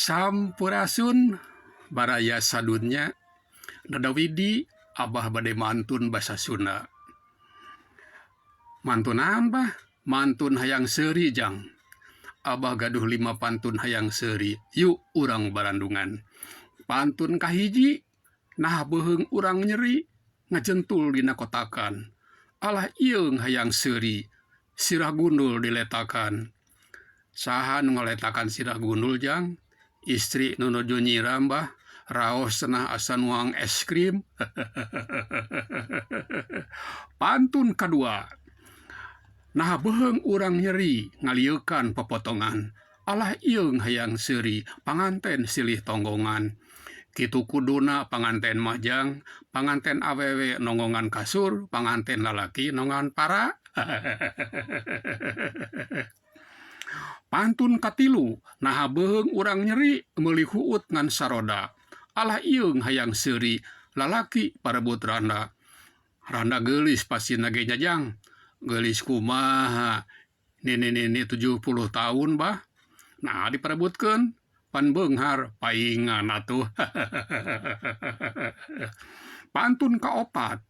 Sampurasun baraya sadunya Dada Widi abah bade mantun basa Sunda. Mantun naon bah? Mantun hayang seuri jang. Abah gaduh lima pantun hayang seuri, yu urang barandungan. Pantun kahiji, nah beuheung urang nyeri ngajentul dina kotakan. Alah ieung hayang seuri, sirah gundul diletakan. Saha nu ngaletakan sirah gundul jang? Istri nu nuju nyiram bah, raos cenah asa nuang es krim. Pantun kadua, Naha beuheung urang nyeri ngalieukan popotongan, alah ieung hayang seuri panganten silih tonggongan. Kitu kuduna panganten mah jang, panganten awewe nonggongan kasur, panganten lalaki nonggongan para. Pantun katilu, naha beuheung urang nyeri meuli huut ngan saroda, alah ieung hayang seuri lalaki parebut randa. Randa geulis pastina ge nya jang, geulis kumaha nini-nini 70 tahun bah, naha diperebutkeun pan beunghar paingan atuh. Pantun kaopat,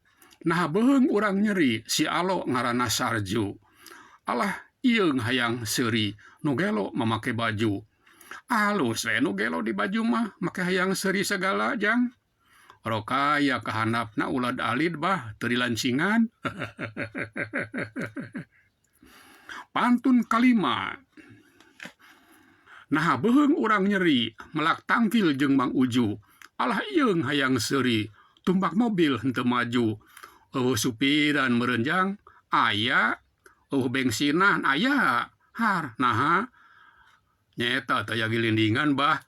naha beuheung urang nyeri si alo ngaranna Sarju, alah ieung hayang seuri nu gelo mamake baju. Alus we nu gelo di baju mah make hayang seuri sagala jang. Rokaya kahandapna ulad alid bah teu dilancingan. Pantun kalima, Naha beuheung urang nyeri melak tangkil jeung Mang Uju, alah ieung hayang seuri tumbak mobil henteu maju. Eueuh supiran meureun jang aya, eueuh bengsinan aya, har naha. Nyaeta taya gilindingan bah.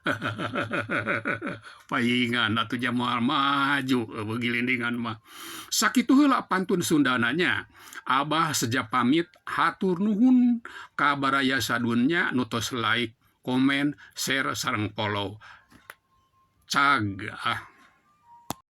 Paingan atuh nya moal maju eueuh gilindingan mah. Sakitu heula pantun Sundana nya. Abah seja pamit hatur nuhun ka baraya sadunya nu tos like, komen, share sareng follow. Cag ah.